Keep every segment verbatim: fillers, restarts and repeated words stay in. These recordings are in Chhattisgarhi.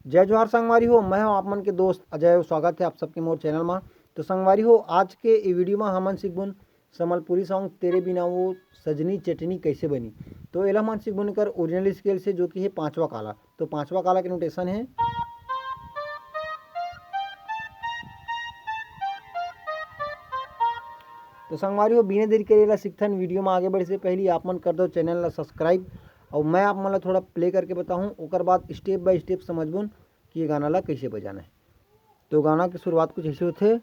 जय जोहार संगवारी हो, मैं हूं आप मन के दोस्त अजय। स्वागत है आप सबके मोर चैनल मा। तो संगवारी हो, आज के ये वीडियो मा हमन सीखबुन संबलपुरी सॉन्ग तेरे बिना वो सजनी चटनी कैसे बनी। तो एला हमन सीखबुन एकर ओरिजिनल स्केल से, जो कि है पांचवा काला। तो पांचवा काला के नोटेशन है। तो संगवारी हो, बिना देरी करे एला सीखथन। वीडियो मा आगे बढ़े से पहले आप मन कर दो चैनल ला सब्सक्राइब, और मैं आप मन ला थोड़ा प्ले करके बताहूँ, ओकर बाद स्टेप बाय स्टेप समझबुन कि ये गाना ला कैसे बजाना है। तो गाना की शुरुआत कुछ ऐसे होथे।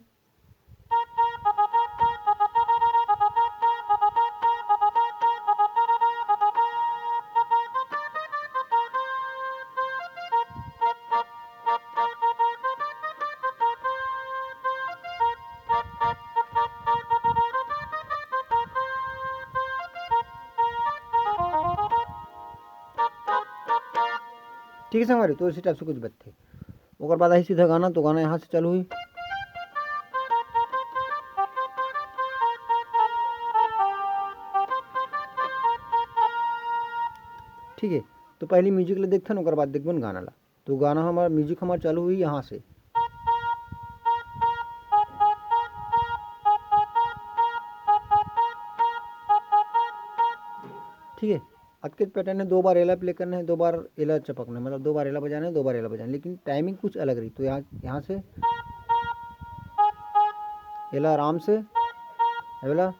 ठीक है संगवारी, तो इसी टाइप से कुछ बजथे। ओकर बाद आही सीधा गाना, तो गाना यहाँ से चालू हुई। ठीक है, तो पहली म्यूजिक ले देखथन, ओकर बाद देखबन गाना ला। तो गाना हमार, म्यूजिक हमार चालू हुई यहाँ से। ठीक है, अतके पैटर्न है, दो बार एला प्ले करना है, दो बार एला चपकना है, मतलब दो बार एला बजाना है, दो बार एला बजाना है, लेकिन टाइमिंग कुछ अलग रही। तो यहाँ, यहाँ से एला आराम से, एला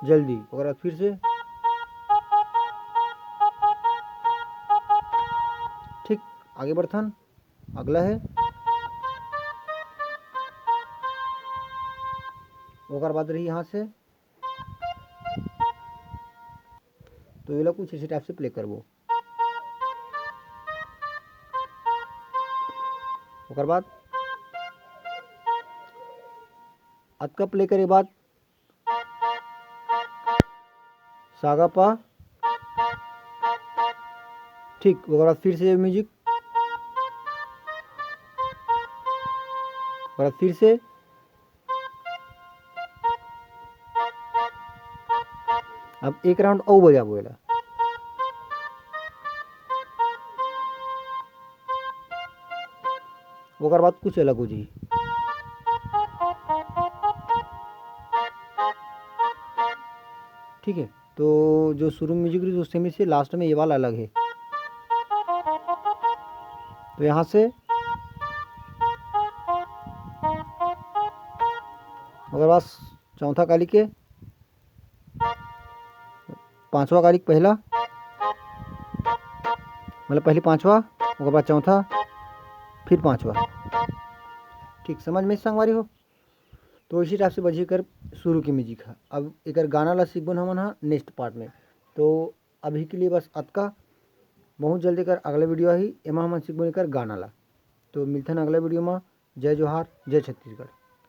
जल्दी, ओकर बाद फिर से। ठीक, आगे बढ़थन, अगला है, ओकर बाद रही यहाँ से। तो एला कुछ इसी टाइप से प्ले करबो। ओकर बाद अतका प्ले करे बाद सागा पा, ठीक, ओकर बाद फिर से म्यूजिक, ओकर बाद फिर से। अब एक राउंड अउ बजाबो एला। ओकर बाद कुछ अलग हो जाही। ठीक है, तो जो शुरू में म्यूजिक रही, तो सेम से लास्ट में ये वाला अलग है। तो यहाँ से ओकर बाद चौथा काली के, पांचवा काली के पहला, मतलब पहली पांचवा, ओकर बाद चौथा, फिर पांचवा। ठीक, समझ में संगवारी हो? तो इसी टाइप से बजी कर शुरू की म्यूजिक है। अब एकर गाना ला सीखबन हमन हा नेक्स्ट पार्ट में। तो अभी के लिए बस अतका। बहुत जल्दी कर अगला वीडियो आही, एमा हमन सीखबन एकर गाना ला। तो मिलथन अगला वीडियो में। जय जोहार, जय छत्तीसगढ़।